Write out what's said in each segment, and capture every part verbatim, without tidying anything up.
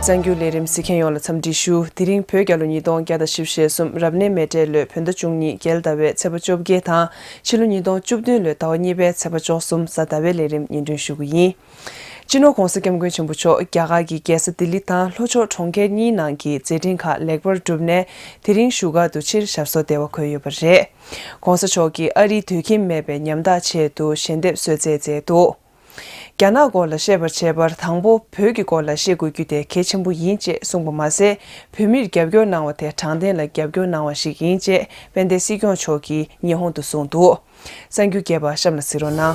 གཙང་རྒྱུན་ལས་རིམ་གཟིགས་མཁན་ཡོངས་ལ་འཚམས་འདྲི་ཞུ། དེ་རིང་བོད་རྒྱལ་ལོ་ཉིས་སྟོང་བརྒྱ་དང་བཞི་བཅུ་ཞེ་གསུམ་རབ་གནས་མེ་སྤྲེལ་ལོའི་བོད་ཟླ་བཅུ་གཉིས་རྒྱལ་ཟླ་བའི་ཚེས་པ་བཅོ་བརྒྱད་དང་ཕྱི་ལོ་ཉིས་སྟོང་བཅུ་བདུན་ལོའི་ཟླ་བ་གཉིས་པའི་ཚེས་པ་བཅུ་གསུམ་གཟའ་ཟླ་བའི་ལས་རིམ་སྙན་སྒྲོན་ཞུ་གི་ཡིན། སྤྱི་ནོར་༧གོང་ས་༧སྐྱབས་མགོན་ཆེན་པོ་མཆོག་རྒྱ་གར་གྱི་རྒྱལ་ས་ལྡི་ལི་དང་ལྷོ་ཕྱོགས་གྲོང་ཁྱེར་གཉིས་ནང་གི་མཛད་འཕྲིན་ཁག་ལེགས་པར་གྲུབ་ནས་དེ་རིང་བཞུགས་སྒར་དུ་ཕྱིར་ཞབས་སོར་བདེ་བ་འཁོད་ཡོད་པ་རེད། ༸གོང་ས་མཆོག་གིས་ཨ་རིའི་དུད་ཁྱིམ་མེད་པའི་ཉམ་ཐག་ཆེད་དུ་ཞལ་འདེབས་གསོལ་སྩལ་མཛད་འདུག་རྒྱ་ནག་སྐོར་ལ་བཤད་པར་བྱེད་པར་དང་པོ་བོད་ཀྱི་སྐོར་ལ་བཤད་དགོས་རྒྱུ་དེ་གལ་ཆེན་པོ་ཡིན་ཅེས་གསུངས་པ་མ་ཟད། བོད་མིར་རྒྱབ་སྐྱོར་གནང་བ་དེ་དྲང་བདེན་ལ་རྒྱབ་སྐྱོར་གནང་བ་ཞིག་ཡིན་ཅེས་དཔལ་ལྡན་སྲིད་སྐྱོང་མཆོག་གིས་ཉི་ཧོང་དུ་གསུངས་འདུག་གསར་འགྱུར་རྒྱས་པ་གཤམ་ལ་གཟིགས་རོགས་གནང་།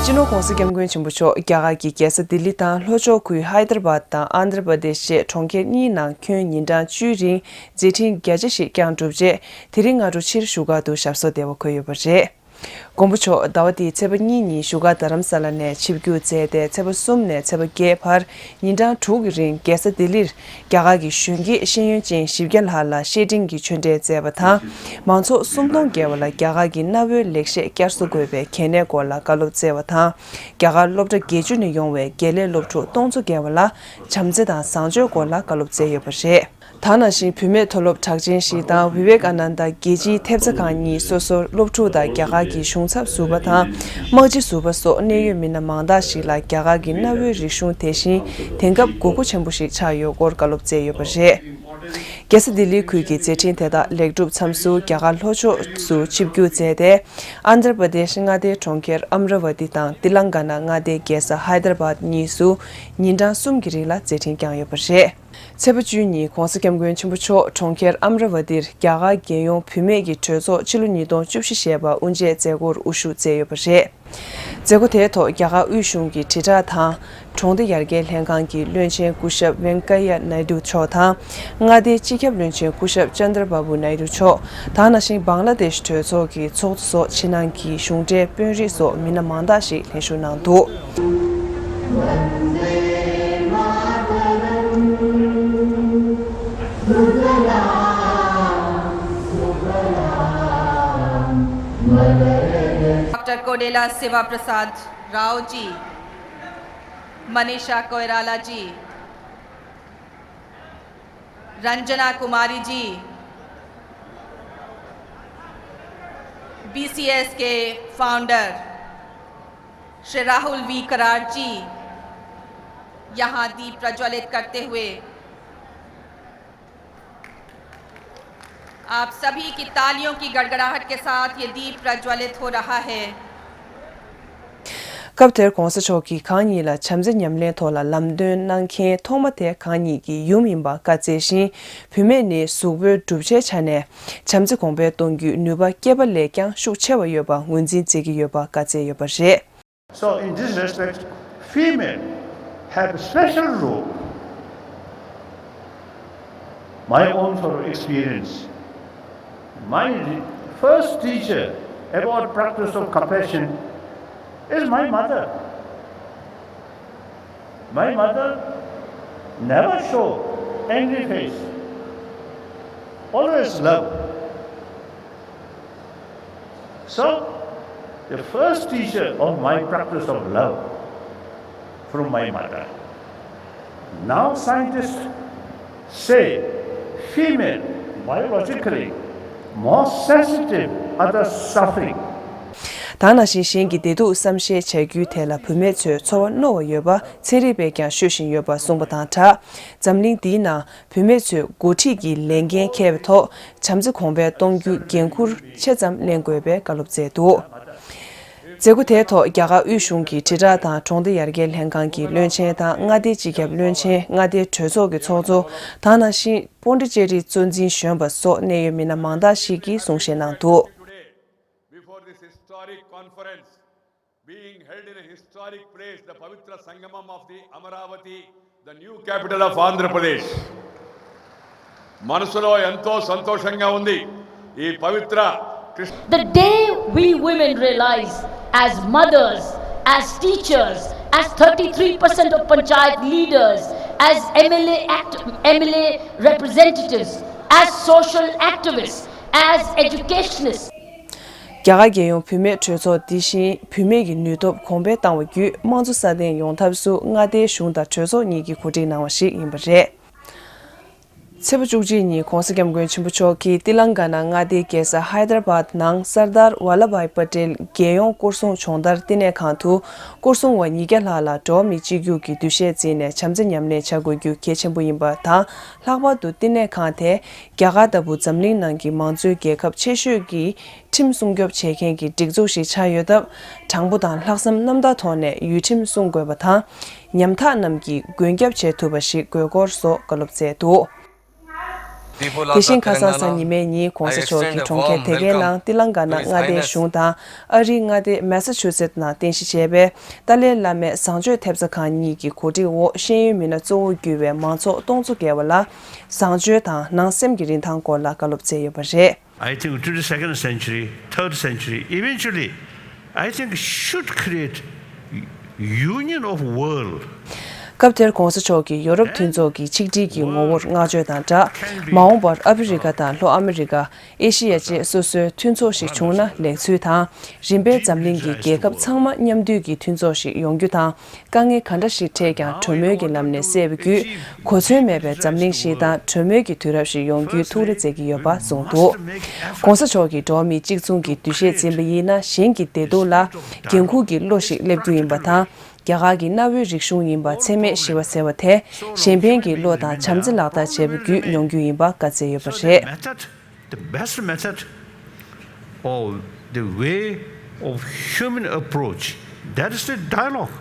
སྤྱི་ནོར་༸གོང་ས་༸སྐྱབས་མགོན་ཆེན་པོ་མཆོག་རྒྱ་གར་གྱི་རྒྱལ་ས་ལྡི་ལི་དང་ལྷོ་ཕྱོགས་ཁུལ་ཧའི་དར་བཱད་དང་ཨན་དྷྲ་པྲ་དེཤ་བཅས་གྲོང་ཁྱེར་གཉིས་ནང་ཁྱོན་ཉིན་གྲངས་བཅུའི་རིང་མཛད་འཕྲིན་རྒྱ་ཆེ་ཞིག་བསྐྱངས་གྲུབ་རྗེས། དེ་རིང་སྔ་དྲོ་ཕྱིར་བཞུགས་སྒར་དུ་ཞབས་སོར་བདེ་བ་འཁོད་ཡོད་པ་རེད། མགོན་པོ་མཆོག་ཟླ་བ་འདིའི་ཚེས་པ་གཉིས་ཉིན་བཞུགས་སྒར་རྡ་རམ་ས་ལ་ནས་ཆིབས་བསྒྱུར་མཛད་དེ། ཚེས་པ་གསུམ་ནས་ཚེས་པ་བརྒྱད་བར་ཉིན་གྲངས་དྲུག་གི་རིང་རྒྱལ་ས་ལྡི་ལིར་རྒྱ་གར་གྱི་གཞོན་སྐྱེས་ཤེས་ཡོན་ཅན་བཞི་བརྒྱ་ལྷག་ལ་བཤེས་སྤྲིང་གི་ཆོས་འབྲེལ་སྩལ་བ་དང་། མང་ཚོགས་སུམ་སྟོང་བརྒལ་བ་ལ་རྒྱ་གར་གྱི་གནའ་བོའི་ལེགས་བཤད་བསྐྱར་གསོ་དགོས་པའི་གལ་གནད་སྐོར་ལ་བཀའ་སློབ་སྩལ་བ་དང་། རྒྱ་གར་སློབ་གྲྭ་བརྒྱད་ཅུ་ནས་ཡོང་བའི་དགེ་ལས་སློབ་ཕྲུག་སྟོང་ཚོ་བརྒལ་བ་ལ་བྱམས་བརྩེ་དང་བཟང་སྤྱོད་སྐོར་ལ་བཀའ་སློབ་སྩལ་ཡོད་པ་རེད། ད་ནང་བཞིན་བུད་མེད་མཐོ་སློབ་གྲགས་ཅན་ཞིག་དང་བི་ཝེ་ཀ་ནན་ད་རྒྱལ་སྤྱིའི་ཐེབས་རྩ་ཁང་གཉིས་སོ་སོར་སློབ་ཕྲུག་དང་རྒྱ་གར་གྱི་གཞུང་ཚབ་ཟུར་པ་དང་། དམག་སྤྱི་ཟུར་པ་སོགས་གནད་ཡོད་མི་སྣ་མང་དག་ཞིག་ལ་རྒྱ་གར་གྱི་གནའ་བོའི་རིག་གཞུང་དེ་བཞིན་དེང་སྐབས་དགོས་མཁོ་ཆེན་པོ་ཞིག་ཆགས་ཡོད་སྐོར་བཀའ་སློབ་སྩལ་ཡོད་པ་རེད། རྒྱལ་ས་ལྡི་ལི་ཁུལ་གྱི་མཛད་འཕྲིན་དེ་དག་ལེགས་གྲུབ་མཚམས་སུ་རྒྱ་གར་ལྷོ་ཕྱོགས་སུ་ཆིབས་བསྒྱུར་མཛད་དེ། ཨན་དྷྲ་པྲ་དེཤ་མངའ་སྡེའི་གྲོང་ཁྱེར་ཨམ་ར་ཝ་ཏི་དང་ཏི་ལང་ཀ་ན་མངའ་སྡེའི་རྒྱལ་ས་ཧའི་དར་བཱད་གཉིས་སུ་ཉིན་གྲངས་གསུམ་གྱི་རིང་ལ་མཛད་འཕྲིན་བསྐྱངས་ཡོད་པ་རེད། ཚེས་པ་བཅུ་ཉིན་༸གོང་ས་༸སྐྱབས་མགོན་ཆེན་པོ་མཆོག་གྲོང་ཁྱེར་ཨམ་ར་ཝ་ཏིར་རྒྱ་གར་རྒྱལ་ཡོངས་བུད་མེད་ཀྱི་གྲོས་ཚོགས་ཕྱི་ལོ་ཉིས་སྟོང་བཅུ་བཞི་ཞེས་པ་དབུ་འབྱེད་མཛད་སྒོར་དབུ་བཞུགས་མཛད་ཡོད་པ་རེད། མཛད་སྒོ་དེའི་ཐོག་རྒྱ་གར་དབུས་གཞུང་གི་དྲིལ་བསྒྲགས་དང་གྲོང་སྡེ་ཡར་རྒྱས་ལྷན་ཁང་གི་བློན་ཆེན་སྐུ་ཞབས་ཝེང་ཀ་ཡ་ནའི་ཌུ་མཆོག་དང་། མངའ་སྡེའི་སྤྱི་ཁྱབ་བློན་ཆེན་སྐུ་ཞབས་ཅན་དྲ་བྷ་བུ་ནའི་ཌུ་མཆོག་དང་། ནང་བཞིན་བང་ལ་དེཤ་གྲོས་ཚོགས་ཀྱི་ཚོགས་གཙོ་སོགས་ཕྱི་ནང་གི་གཞུང་འབྲེལ་དཔོན་རིགས་སོགས་མི་སྣ་མང་དག་ཞིག་ལྷན་ཞུགས་གནང་འདུག डॉक्टर कोडेला शिवा प्रसाद राव जी, मनीषा कोइराला जी, रंजना कुमारी जी, बीसीएस के फाउंडर श्री राहुल वी कराड जी यहाँ दीप प्रज्वलित करते हुए आप सभी की तालियों की गड़गड़ाहट के साथ ये दीप प्रज्वलित हो रहा है। སྐབས་དེར་༸གོང་ས་མཆོག་གིས་གང་ཉིད་ལ་བྱམས་བརྩེ་ཉམས་ལེན་ཐོག་ལ་ལམ་སྟོན་གནང་མཁན་ཐོག་མ་དེ་གང་ཉིད་ཀྱི་ཡུམ་ཡིན་པ་བཀའ་སྩལ་ཞིང་། བུད་མེད་ནི་གཟུགས་པོའི་གྲུབ་ཆའི་ཆ་ནས་བྱམས་བརྩེ་གོང་འཕེལ་གཏོང་རྒྱུའི་ནུས་པ་སྐྱེས་པ་ལས་ཀྱང་ཤུགས་ཆེ་བ་ཡོད་པ་ངོས་འཛིན་མཛད་ཀྱི་ཡོད་པ་བཀའ་སྩལ་ཡོད་པ་རེད། So, in this respect, female have a special role. My own sort of experience. My re- first teacher about practice of compassion is my mother. My mother never show angry face, always love. So, the first teacher of my practice of love from my mother. Now scientists say female biologically more sensitive other suffering. ད་ནང་བཞིན་གཞན་གྱི་བདེ་སྡུག་བསམ་ཤེས་བྱ་རྒྱུའི་ཐད་ལ་བུད་མེད་ཚོས་ཚོར་བ་རྣོ་བ་ཡོད་པ་ཚན་རིག་པས་ཀྱང་ཤོད་བཞིན་ཡོད་པ་གསུངས་པ་དང་སྦྲགས། འཛམ་གླིང་འདིའི་ནང་བུད་མེད་ཚོས་འགོ་ཁྲིད་ཀྱི་ལས་འགན་འཁྱེར་བའི་ཐོག་བྱམས་བརྩེ་གོང་འཕེལ་གཏོང་རྒྱུའི་འགན་འཁུར་ཆེ་ཙམ་ལེན་དགོས་པའི་བཀའ་སློབ་སྩལ་འདུག་མཛད་སྒོ་དེའི་ཐོག་རྒྱ་གར་དབུས་གཞུང་གི་དྲིལ་བསྒྲགས་དང་གྲོང་སྡེ་ཡར་རྒྱས་ལྷན་ཁང་གི་བློན་ཆེན་དང་མངའ་སྡེའི་སྤྱི་ཁྱབ་བློན་ཆེན། མངའ་སྡེའི་གྲོས་ཚོགས་ཀྱི་ཚོགས་གཙོ་དང་། ནང་བཞིན་པོན་ཌི་ཅེ་རིའི་གཙོ་འཛིན་གཞོན་པ་སོགས་གནད་ཡོད་མི་སྣ་མང་དག་ཞིག་གིས་གསུང་བཤད་གནང་འདུག Before this historic conference, being held in a historic place, the Pavitra Sangamam of the Amaravati, the new capital of Andhra Pradesh. మనసులో ఎంతో సంతోషంగా ఉంది. ఈ పవిత్ర Krishna The day we women realize, as mothers, as teachers, as thirty-three percent of panchayat leaders, as M L A act, M L A representatives, as social activists, as educationists, རྒྱ་གར་རྒྱལ་ཡོངས་བུད་མེད་གྲོས་ཚོགས་འདི་བཞིན་བུད་མེད་ཀྱི་ནུས་སྟོབས་གོང་འཕེལ་བཏང་བ་བརྒྱུད་དམངས་གཙོ་སྲ་བརྟན་ཡོང་ཐབས་སུ་མངའ་སྡེའི་གཞུང་དང་གྲོས་ཚོགས་གཉིས་ཀྱིས་གོ་སྒྲིག་གནང་བ་ཞིག་ཡིན་པ་རེད། ཚེས་པ་བཅུ་གཅིག་ཉིན་༧གོང་ས་༧སྐྱབས་མགོན་ཆེན་པོ་མཆོག་གིས་ཏི་ལང་ཀ་ན་མངའ་སྡེའི་རྒྱལ་ས་ཧའི་དར་བཱད་ནང་སར་དར་ཝ་ལ་བྷའི་པ་ཏེལ་རྒྱལ་ཡོངས་སྐོར་སྲུང་སྦྱོང་བརྡར་བསྟི་གནས་ཁང་དུ་སྐོར་སྲུང་བ་ཉིས་བརྒྱ་ལྷག་ལ་འགྲོ་བ་མི་གཅིག་གྱུར་གྱི་འདུ་ཤེས་འཛིན་ནས་བྱམས་བརྩེ་ཉམས་ལེན་བྱ་དགོས་རྒྱུ་གལ་ཆེན་པོ་ཡིན་པ་དང་། ལྷག་པར་དུ་བསྟི་གནས་ཁང་དེ་རྒྱ་གར་ལྟ་བུ་འཛམ་གླིང་ནང་གི་མང་གཙོའི་རྒྱལ་ཁབ་ཆེ་ཤོས་ཀྱི་ཁྲིམས་སྲུང་སྐྱོབ་བྱེད་མཁན་གྱི་སྒྲིག་འཛུགས་ཤིག་ཆགས་ཡོད་སྟབས། དྲང་པོ་དང་ལྷག་བསམ་རྣམ་དག་ཐོག་ནས་ཡུལ་ཁྲིམས་སྲུང་དགོས་པ་དང་། ཉམ་ཐག་རྣམས་ཀྱིས་མགོན་སྐྱབས་བྱེད་ཐུབ་པ་ཞིག་དགོས་སྐོར་སོགས་བཀའ་སློབ་སྩལ་འདུག་དེ་བཞིན་ཁ་སང་གཟའ་ཉི་མའི་ཉིན་༧གོང་ས་མཆོག་གིས་གྲོང་ཁྱེར་དེ་གའི་ནང་ཏི་ལང་ཀ་ན་མངའ་སྡེའི་གཞུང་དང་ཨ་རིའི་མངའ་སྡེ་མེ་ས་ཆུ་སེད་ནང་རྟེན་གཞི་བྱས་པའི་ཏཱ་ལའི་བླ་མའི་བཟང་སྤྱོད་ཐེབས་རྩ་ཁང་གཉིས་ཀྱི་གོ་སྒྲིག་འོག་ཤེས་ཡོན་མི་སྣ་གཙོ་བོ་གྱུར་བའི་མང་ཚོགས་སྟོང་ཚོ་བརྒལ་བ་ལ་བཟང་སྤྱོད་དང་ནང་སེམས་ཀྱི་རིན་ཐང་སྐོར་ལ་བཀའ་སློབ་སྩལ་ཡོད་པ་རེད། I think twenty-second century, third century, eventually, I think should create union of world. སྐབས་དེར་༧གོང་ས་མཆོག་གིས་ཡོ་རོབ་མཐུན་ཚོགས་ཀྱི་ཆིག་སྒྲིལ་གྱི་ངོ་བོར་བསྔགས་བརྗོད་དང་སྦྲགས། མ་འོངས་པར་ཨ་ཕི་རི་ཀ་དང་ལྷོ་ཨ་མི་རི་ཀ། ཨེ་ཤི་ཡ་བཅས་སོ་སོའི་མཐུན་ཚོགས་ཤིག་བྱུང་ན་ལེགས་ཚུལ་དང་། རིམ་པས་འཛམ་གླིང་གི་རྒྱལ་ཁབ་ཚང་མ་མཉམ་འདུས་ཀྱི་མཐུན་ཚོགས་ཤིག་ཡོང་རྒྱུ་དང་། དཀའ་ངལ་ག་འདྲ་ཞིག་འཕྲད་ཀྱང་གྲོས་མོལ་གྱི་ལམ་ནས་སེལ་བའི་བརྒྱུད། གོ་མཚོན་མེད་པའི་འཛམ་གླིང་ཞིག་དང་གྲོས་མོལ་གྱི་དུས་རབས་ཤིག་ཡོང་རྒྱུའི་ཐུགས་རེ་མཛད་ཀྱི་ཡོད་པ་གསུངས་འདུག ༸གོང་ས་མཆོག་གིས་འགྲོ་བ་མི་གཅིག་མཚུངས་ཀྱི་འདུ་ཤེས་འཛིན་པ་ཡིན་ན་གཞན་གྱི་བདེ་སྡུག་ལ་འགན་འཁུར་གྱི་བློ་ཞིག་སླེབས་རྒྱུ་ཡིན་པ་དང་། རྒྱ་གར་གྱི་གནའ་བོའི་རིག་གཞུང་ཡིན་པ་འཚེ་མེད་ཞི་བ་ཟེར་བ་དེ་གཞན་ཕན་གྱི་བློ་དང་བྱམས་བརྩེ་ལག་བསྟར་བྱས་པ་བརྒྱུད་ཡོང་རྒྱུ་ཡིན་པ་བཀའ་སྩལ་ཡོད་པ་རེད། The best method or the way of human approach, that is the dialogue.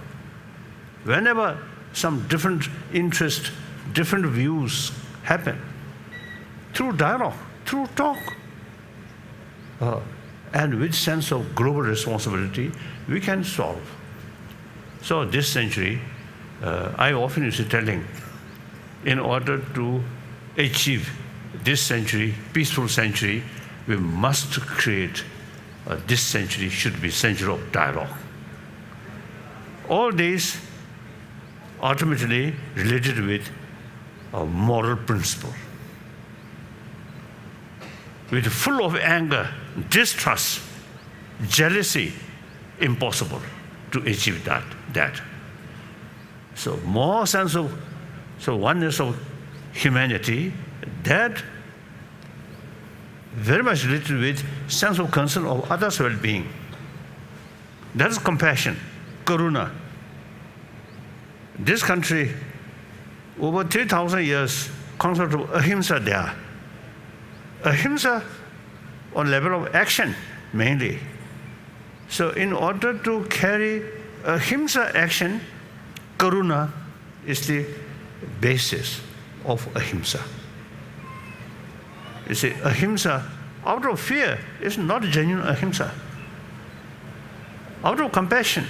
Whenever some different interests, different views happen, through dialogue, through talk, uh, and with sense of global responsibility, we can solve. So this century, uh, I often used to telling, in order to achieve this century, peaceful century, we must create, uh, this century should be century of dialogue. All these ultimately related with a moral principle. With full of anger, distrust, jealousy, impossible to achieve that. that. So more sense of so oneness of humanity, that very much related with sense of concern of others' well-being. That is compassion, karuna. This country, over three thousand years, concept of ahimsa there. Ahimsa on level of action mainly. So in order to carry ahimsa action, karuna is the basis of ahimsa. You see, ahimsa out of fear is not genuine ahimsa. Out of compassion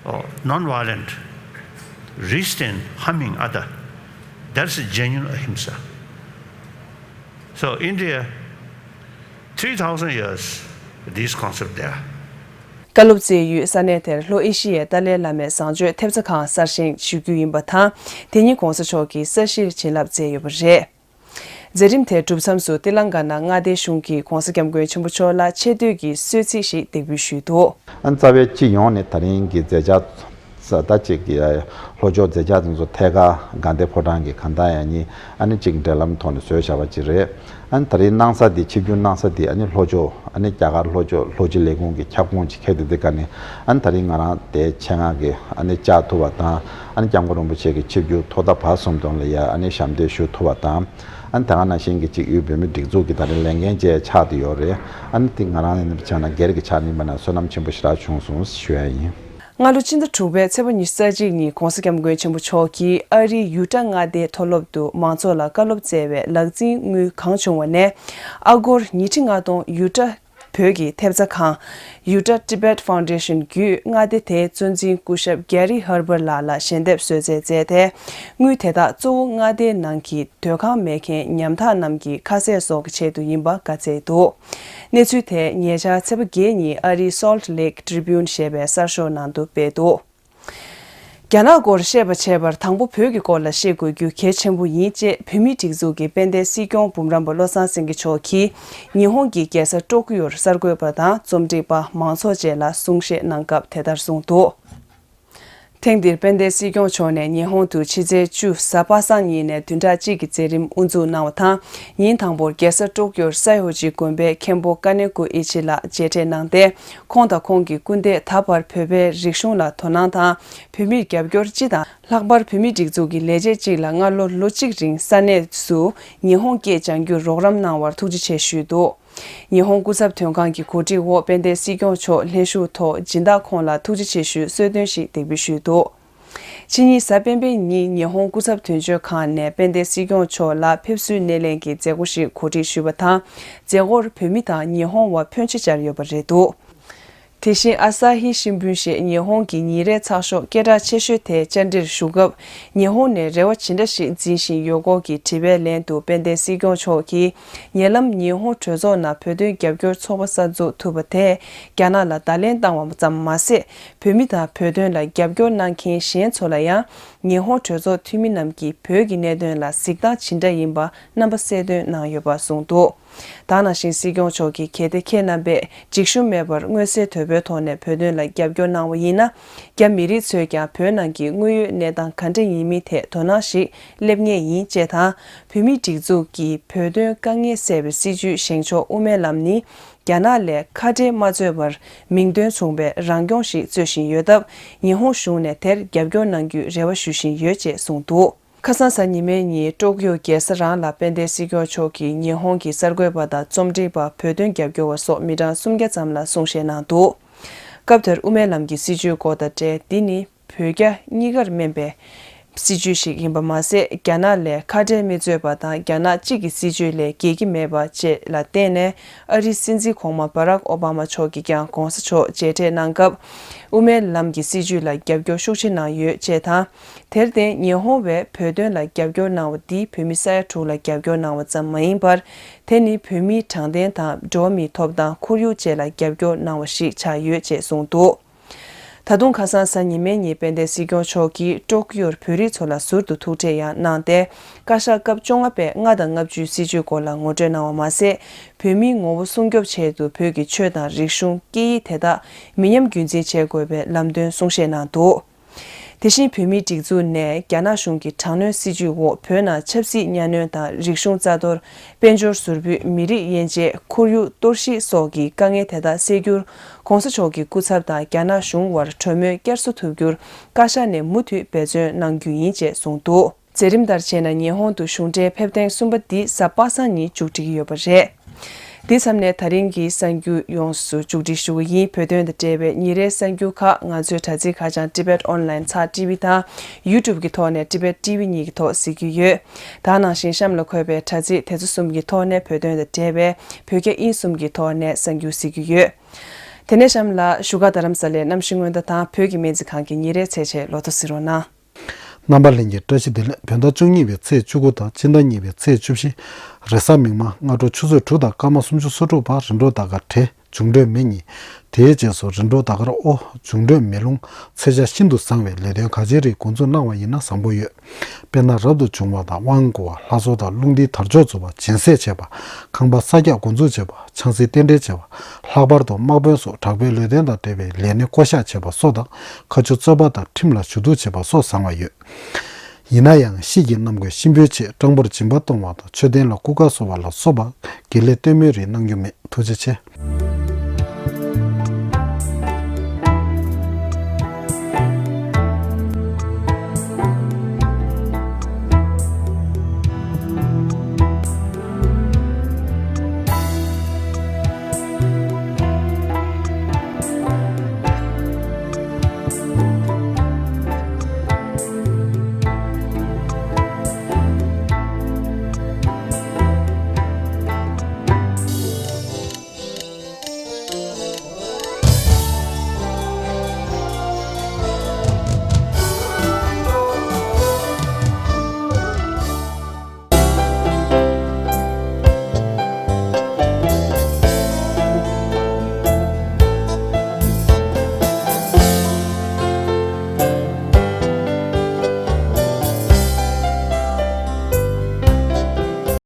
or non-violent, restraint, harming other, that's genuine ahimsa. So India, three thousand years, these concepts there. བཀའ་སློབ་སྩལ་ཡུལ་ས་གནས་དེར་ལྷོ་ཨེ་ཤི་ཡའི་ཏཱ་ལའི་བླ་མའི་བཟང་སྤྱོད་ཐེབས་རྩ་ཁང་གསར་བཞེངས་ཞུ་རྒྱུ་ཡིན་པ་དང་། དེ་ཉིན་༸གོང་ས་མཆོག་གིས་ས་གཞིར་བྱིན་རླབས་སྩལ་ཡོད་པ་རེད། མཛད་རིམ་དེའི་གྲུབ་མཚམས་སུ་ཏི་ལང་ཀ་ན་མངའ་སྡེའི་གཞུང་གིས་༸གོང་ས་༸སྐྱབས་མགོན་ཆེན་པོ་མཆོག་ལ་ཆེ་བསྟོད་ཀྱི་གསོལ་ཚིགས་ཤིག་འདེགས་འབུལ་ཞུས་འདུག་ཨ་ནི་རྩ་བའི་སྤྱི་ཡོངས་ནས་ད་རིང་གི་མཛད་འཆར་ས་ད་ཅིག་གི་ལྷོ་ཕྱོགས་མཛད་འཆར་དེ་ཚོ་ཐད་ཀར་དགའ་ལྡན་ཕོ་བྲང་གི་གང་ལྟར་ཡང་ཉིད་ཨ་ནི་གཅིག་འབྲེལ་ལམ་ཐོག་ནས་བཟོས་བཞག་པ་ཅིག་རེད། ཨ་ནི་ད་རིང་གནང་ས་འདི་ཆིབས་བསྒྱུར་གནང་ས་འདི་ཨ་ནི་ལྷོ་ཕྱོགས་ཨ་ནི་རྒྱ་གར་ལྷོ་ཕྱོགས་ལྷོ་སྤྱི་ལས་ཁུངས་ཀྱི་ཁྱབ་ཁོངས་ཅིག་ཁེལ་ཏེ་འདི་ག་ནས་ཨ་ནི་ད་རིང་ང་རང་དེ་ཆེད་མངགས་ཀྱིས་ཨ་ནི་བཅར་ཐུབ་པ་དང་ཨ་ནི་སྐྱབས་མགོན་རིན་པོ་ཆེ་གི་ཆིབས་བསྒྱུར་ཐོག་མཐའ་བར་གསུམ་དོན་ལ་ཡ་ཨ་ནི་ཞབས་འདེགས་ཞུ་ཐུབ་པ་དང་། ཨ་ནི་ད་ག་ནང་བཞིན་གྱི་གཅིག་དབུས་བོད་མིའི་སྒྲིག་འཛུགས་ཀྱི་ད་རེས་ལས་འགན་བཅས་ཆགས་བསྡད་ཡོད་རེད། ཨ་ནི་དེ་ང་རང་ཡིན་ན་བྱས་ན་སྒེར་གྱི་ཆ་ནས་ཡིན་པ་ན་བསོད་ནམས་ཆེན་པོ་ཞེ་དྲག་བྱུང་སོང་ཞུ་ཡ་ཡིན། སྔ་ལོ་ཕྱི་ཟླ་དྲུག་པའི་ཚེས་པ་ཉི་ཤུ་རྩ་གཅིག་ཉིན་༸གོང་ས་༸སྐྱབས་མགོན་ཆེན་པོ་མཆོག་གིས་ཨ་རིའི་ཡུ་ཊ་མངའ་སྡེའི་མཐོ་སློབ་ཏུ་མང་ཚོགས་ལ་བཀའ་སློབ་སྩལ་བའི་ལག་འཛིན་དངུལ་གང་བྱུང་བ་ནས་ཨ་སྒོར་ཉིས་ཁྲི་ལྔ་སྟོང་ཡུ་ཊ་བོད་ཀྱི་ཐེབས་རྩ་ཁང་Utah Tibet Foundation བརྒྱུད་མངའ་སྡེ་དེའི་གཙོ་འཛིན་སྐུ་ཞབས་Gary Herbert ལགས་ལ་ཞལ་འདེབས་གསོལ་སྩལ་མཛད་དེ། དངུལ་དེ་དག་གཙོ་བོ་མངའ་སྡེའི་ནང་གི་སྡོད་ཁང་མེད་མཁན་ཉམ་ཐག་རྣམས་ཀྱི་ཁ་ཟས་གསོག་གི་ཆེད་དུ་ཡིན་པ་བཀའ་སྩལ་འདུག་གནས་ཚུལ་དེ་ཉེ་ཆར་ཚེས་པ་བརྒྱད་ཉིན་ཨ་རིའི་Salt Lake Tribune ཞེས་པའི་གསར་ཤོག་ནང་དུ་སྤེལ་འདུག་རྒྱ་ནག་སྐོར་བཤད་པ་བྱས་པར་དང་པོ་བོད་ཀྱི་སྐོར་ལ་ཤེས་དགོས་རྒྱུ་གལ་ཆེན་པོ་ཡིན་ཅེས་བོད་མིའི་སྒྲིག་འཛུགས་ཀྱི་དཔལ་ལྡན་སྲིད་སྐྱོང་འབུམ་རམས་པ་བློ་བཟང་སེང་གེ་མཆོག་གིས་ཉི་ཧོང་གི་རྒྱལ་ས་ཀྲོ་ཀིའོར་གསར་འགོད་པ་དང་རྩོམ་སྒྲིག་པ་མང་ཚོགས་བཅས་ལ་གསུང་བཤད་གནང་སྐབས་དེ་ལྟར་གསུངས་འདུག་ཐེངས་འདིར་དཔལ་ལྡན་སྲིད་སྐྱོང་མཆོག་ནས་ཉི་ཧོང་དུ་ཕྱི་ཚེས་བཅུ་གཟའ་པ་སངས་ཉིན་ནས་བདུན་ཕྲག་གཅིག་གི་མཛད་རིམ་དབུ་འཛུགས་གནང་བ་དང་། ཉིན་དང་པོར་རྒྱལ་ས་ཀྲོ་ཀིའོར་སའི་ཧོ་ཇི་དགོན་པའི་མཁན་པོ་ཀ་ནེ་ཀུ་ཨི་ཆི་ལགས་མཇལ་འཕྲད་གནང་སྟེ། ཁོང་དང་ཁོང་གི་སྐུ་ཟླས་ད་བར་བོད་པའི་རིག་གཞུང་ལ་དོ་སྣང་དང་བོད་མིར་རྒྱབ་སྐྱོར་སྤྱི་དང་། ལྷག་པར་བོད་མིའི་སྒྲིག་འཛུགས་ཀྱི་ལས་བྱེད་ཅིག་ལ་སྔ་ལོ་ལོ་གཅིག་རིང་ས་གནས་སུ་ཉི་ཧོང་སྐད་སྦྱང་རྒྱུར་རོགས་རམ་གནང་བར་ཐུགས་རྗེ་ཆེ་ཞུས་འདུག་ཉི་ཧོང་སྐུ་ཚབ་དོན་ཁང་གི་གོ་སྒྲིག་འོག་དཔལ་ལྡན་སྲིད་སྐྱོང་མཆོག་ལྷན་ཞུགས་ཐོག་སྦྱིན་བདག་ཁོང་ལ་ཐུགས་རྗེ་ཆེ་ཞུའི་གསོལ་སྟོན་ཞིག་འདེགས་འབུལ་ཞུས་འདུག་ཕྱི་ཉིན་གཟའ་སྤེན་པའི་ཉིན་ཉི་ཧོང་སྐུ་ཚབ་དོན་གཅོད་ཁང་ནས་དཔལ་ལྡན་སྲིད་སྐྱོང་མཆོག་ལ་ཕེབས་བསུའི་སྣེ་ལེན་གྱི་མཛད་སྒོ་ཞིག་གོ་སྒྲིག་ཞུས་པ་དང་། མཛད་སྒོར་བོད་མི་དང་ཉི་ཧོང་བ་ཕོན་ཆེ་བཅར་ཡོད་པ་རེད་འདུག་དེ་བཞིན་ཨ་ས་ཧི་ཤིན་བུན་ཞེས་ཉི་ཧོང་གི་ཉིན་རེའི་ཚགས་ཤོག་སྐད་གྲགས་ཆེ་ཤོས་དེ་བཅར་འདྲིར་ཞུགས་སྐབས། ཉི་ཧོང་ནས་རེ་བ་ཇི་འདྲ་ཞིག་འཛིན་བཞིན་ཡོད་སྐོར་གྱི་དྲི་བའི་ལན་དུ་དཔལ་ལྡན་སྲིད་སྐྱོང་མཆོག་གིས། ཉེ་ལམ་ཉི་ཧོང་གྲོས་ཚོགས་ནང་བོད་དོན་རྒྱབ་སྐྱོར་ཚོགས་པ་གསར་འཛུགས་ཐུབ་པ་དེས་རྒྱ་ནག་ལ་བརྡ་ལན་བཏང་བ་ཙམ་མ་ཟད། བོད་མི་དང་བོད་དོན་ལ་རྒྱབ་སྐྱོར་གནང་མཁན་གཞན་ཚོ་ལ་ཡང་། ཉི་ཧོང་གྲོས་ཚོགས་འཐུས་མི་རྣམས་ཀྱིས་བོད་ཀྱི་གནད་དོན་ལ་གཟིགས་སྟངས་ཇི་འདྲ་ཡིན་པ་རྣམ་པ་གསལ་སྟོན་གནང་ཡོད་པ་གསུངས་འདུག་ད་ག་ནང་བཞིན་སྲིད་སྐྱོང་མཆོག་གིས་གལ་ཏེ་ཁྱེད་རྣམ་པས་འཇིགས་ཞུམ་མེད་པར་མངོན་གསལ་དོད་པོའི་ཐོག་ནས་བོད་དོན་ལ་རྒྱབ་སྐྱོར་གནང་བ་ཡིན་ན། རྒྱ་མི་རིགས་ཚོས་ཀྱང་བོད་ནང་གི་དངོས་ཡོད་གནས་སྟངས་ག་འདྲ་ཡིན་མིན་ཐད་དོ་སྣང་ཞིག་སླེབས་ངེས་ཡིན་ཅེས་དང་། བོད་མིའི་སྒྲིག་འཛུགས་ཀྱི་བོད་དོན་དཀའ་ངལ་སེལ་བའི་སྲིད་བྱུས་བཞེངས་ཕྱོགས་དབུ་མའི་ལམ་ནི། རྒྱ་ནག་ལས་ཁ་བྲལ་མ་བཟོས་པར་མིང་དོན་མཚུངས་པའི་རང་སྐྱོང་ཞིག་རྩོད་བཞིན་ཡོད་སྟབས། ཉི་ཧོང་གཞུང་ནས་དེར་རྒྱབ་སྐྱོར་གནང་རྒྱུའི་རེ་བ་ཞུ་བཞིན་ཡོད་ཅེས་གསུངས་འདུག་ཁ་སང་གཟའ་ཉི་མའི་ཉིན་ཀྲོ་ཀིའོ་རྒྱལ་ས་རང་ལ་དཔལ་ལྡན་སྲིད་སྐྱོང་མཆོག་གིས་ཉི་ཧོང་གི་གསར་འགོད་པ་དང་རྩོམ་སྒྲིག་པ། བོད་དོན་རྒྱབ་སྐྱོར་བ་སོགས་མི་གྲངས་སུམ་བརྒྱ་ཙམ་ལ་གསུང་བཤད་གནང་འདུག་སྐབས་དེར་དབུ་མའི་ལམ་གྱི་སྲིད་བྱུས་སྐོར་དང་འབྲེལ། འདི་ནི་བོད་རྒྱ་གཉིས་ཀར་སྨན་པའི་སྲིད་བྱུས་ཤིག་ཡིན་པ་མ་ཟད། རྒྱ་ནག་ལས་ཁ་བྲལ་མི་རྩོད་པ་དང་། རྒྱ་ནག་གཅིག་གི་སྲིད་བྱུས་ལས་བརྒལ་གྱི་མེད་པ་བཅས་ལ་བརྟེན་ནས། ཨ་རིའི་སྲིད་འཛིན་གོང་མ་བྷ་རག་ཨོ་བྷ་མ་མཆོག་གིས་ཀྱང་གོང་ས་མཆོག་མཇལ་འཕྲད་གནང་སྐབས། དབུ་མའི་ལམ་གྱི་སྲིད་བྱུས་ལ་རྒྱབ་སྐྱོར་ཤུགས་ཆེ་གནང་ཡོད་ཅེས་དང་། དེར་བརྟེན་ཉི་ཧོང་བས་བོད་དོན་ལ་རྒྱབ་སྐྱོར་གནང་བ་འདིས་བོད་མི་ས་ཡ་དྲུག་ལ་རྒྱབ་སྐྱོར་གནང་བ་ཙམ་མ་ཡིན་པར། དེ་ནི་བོད་མིའི་དྲང་བདེན་དང་། འགྲོ་བ་མིའི་ཐོབ་ཐང་། ཁོར་ཡུག་བཅས་ལ་རྒྱབ་སྐྱོར་གནང་བ་ཞིག་ཆགས་ཡོད་ཅེས་གསུངས་འདུག་ད་དུང་ཁ་སང་གཟའ་ཉི་མའི་ཉིན་དཔལ་ལྡན་སྲིད་སྐྱོང་མཆོག་གིས་ཀྲོ་ཀིའོར་བོད་རིགས་ཚོ་ལ་ཟུར་དུ་ཐུག་འཕྲད་ཡང་གནང་སྟེ། བཀའ་ཤག་སྐབས་བཅོ་ལྔ་པས་ལྔ་དང་ལྔ་བཅུའི་སྲིད་བྱུས་སྐོར་ལ་ངོ་སྤྲོད་གནང་བ་མ་ཟད། བོད་མིའི་ངོ་བོ་སྲུང་སྐྱོབ་ཆེད་དུ་བོད་ཀྱི་ཆོས་དང་རིག་གཞུང་། སྐད་ཡིག་དེ་དག་མི་ཉམས་རྒྱུན་འཛིན་བྱེད་དགོས་པའི་ལམ་སྟོན་གསུང་བཤད་གནང་འདུག་དེ་བཞིན་བོད་མིའི་སྒྲིག་འཛུགས་ནས་རྒྱ་ནག་གཞུང་གི་དྲག་གནོན་སྲིད་བྱུས་འོག་བོད་ནང་ཆབ་སྲིད་གཉའ་གནོན་དང་། རིག་གཞུང་རྩ་གཏོར། དཔལ་འབྱོར་ཟུར་འབུད། མི་རིགས་དབྱེ་འབྱེད། ཁོར་ཡུག་གཏོར་བཤིག་སོགས་ཀྱི་དཀའ་ངལ་དེ་དག་སེལ་རྒྱུར། ྋགོང་ས་མཆོག་གི་སྐུ་ཚབ་དང་རྒྱ་ནག་གཞུང་དབར་གྲོས་མོལ་བསྐྱར་གསོ་ཐུབ་རྒྱུར། བཀའ་ཤག་ནས་མུ་མཐུད་འབད་བརྩོན་གནང་རྒྱུ་ཡིན་ཅེས་གསུངས་འདུག་མཛད་རིམ་ལྟར་བྱས་ན། ཉི་ཧོང་དུ་གཞུང་འབྲེལ་ཕེབས་ཐེངས་གསུམ་པ་འདི་གཟའ་པ་སངས་ཉིན་མཇུག་སྒྲིལ་གྱི་ཡོད་པ་རེད། འདི་མཚམས་ནས་ད་རིང་གི་གསར་འགྱུར་ཡོངས་སུ་མཇུག་སྒྲིལ་ཞུ་གི་ཡིན། བོད་དོན་དང་འབྲེལ་བའི་ཉིན་རེའི་གསར་འགྱུར་ཁག་ང་ཚོའི་དྲ་ཚིགས་ཁ་བྱང་Tibet Online ཚགས་ཊི་བི་དང་། YouTube གི་ཐོག་ནས་Tibet T V གཉིས་ཀྱི་ཐོག་གཟིགས་རྒྱུ་ཡོད། ད་ག་ནང་བཞིན་གཤམ་ལ་འཁོད་པའི་དྲ་ཚིགས་དེ་ཚོ་གསུམ་གྱི་ཐོག་ནས་བོད་དོན་དང་འབྲེལ་བའི་བོད་རྒྱ་དབྱིན་གསུམ་གྱི་ཐོག་ནས་གསར་འགྱུར་གཟིགས་རྒྱུ་ཡོད། དེ་ནས་གཤམ་ལ་བཞུགས་སྒར་རྡ་རམ་ས་ལའི་གནམ་གཤིས་སྔོན་བརྡ་དང་བོད་ཀྱི་སྨན་རྩིས་ཁང་གི་ཉིན་རེའི་ཚེས་ཆེན་ལོ་ཐོ་གཟིགས་རོགས་གནང་། རྣམ་པ་ལྷན་རྒྱས་བཀྲ་ཤིས་བདེ་ལེགས། བོད་ཟླ་བཅུ་གཉིས་པའི་ཚེས་བཅུ་དགུ་དང་སྤྱི་ཟླ་གཉིས་པའི་ཚེས་བཅུ་བཞི། རེས་གཟའ་མིག་དམར། སྔ་དྲོ་ཆུ་ཚོད་དྲུག་དང་སྐར་མ་སུམ་ཅུ་སོ་དྲུག་བར་རིམ་གྲོ་ཟླ་སྐར་བགྲེས། འབྱུང་འཕྲོད་མེ་གཉིས། དེའི་རྗེས་སུ་རིམ་གྲོ་ཟླ་སྐར་དབུ། འབྱུང་འཕྲོད་མེ་རླུང་། ཚེས་ཆ་ཤིན་ཏུ་བཟང་བས་ལས་དོན་ག་ཅིའི་རིགས་འགོ་འཛུགས་གནང་བ་ཡིན་ན་བཟང་པོ་ཡོད། དཔེར་ན་རབ་ཏུ་བྱུང་བ་དང་དབང་བསྐུར་བ། ལྷ་གསོལ་དང་རླུང་རྟའི་དར་ལྕོག་འཛུགས་པ། སྦྱིན་སྲེག་བྱེད་པ། ཁང་པ་གསར་རྒྱག་འགོ་འཛུགས་བྱེད་པ། ཆང་སའི་རྟེན་འབྲེལ་བྱེད་པ། ལྷག་པར་དུ་དམག་དཔོན་སོགས་དྲག་པོའི་ལས་དོན་དང་འབྲེལ་བའི་ལས་སྣེ་བསྐོ་གཞག་བྱེད་པ་སོགས་དང་། མཁའ་སྤྱོད་རྩོད་པ་དང་ཁྲིམས་ལ་ཞུ་གཏུག་བྱེད་པ་སོགས་བཟང་བ་ཡོད། ཡིན་ན་ཡང་། དཔྱིད་ཀྱི་གནམ་སྒོས་གཤིན་པོའི་ཆེད། སྤྲང་པོར་སྦྱིན་པ་གཏོང་བ་དང་མཆོད་རྟེན་ལ་སྐུ་ཁ་གསོ་བ་ལ་སོགས་པ་དགེ་ལས་སྟོན་མོའི་རིགས་གནང་རྒྱུ་མེད། ཐུགས་རྗེ་ཆེ།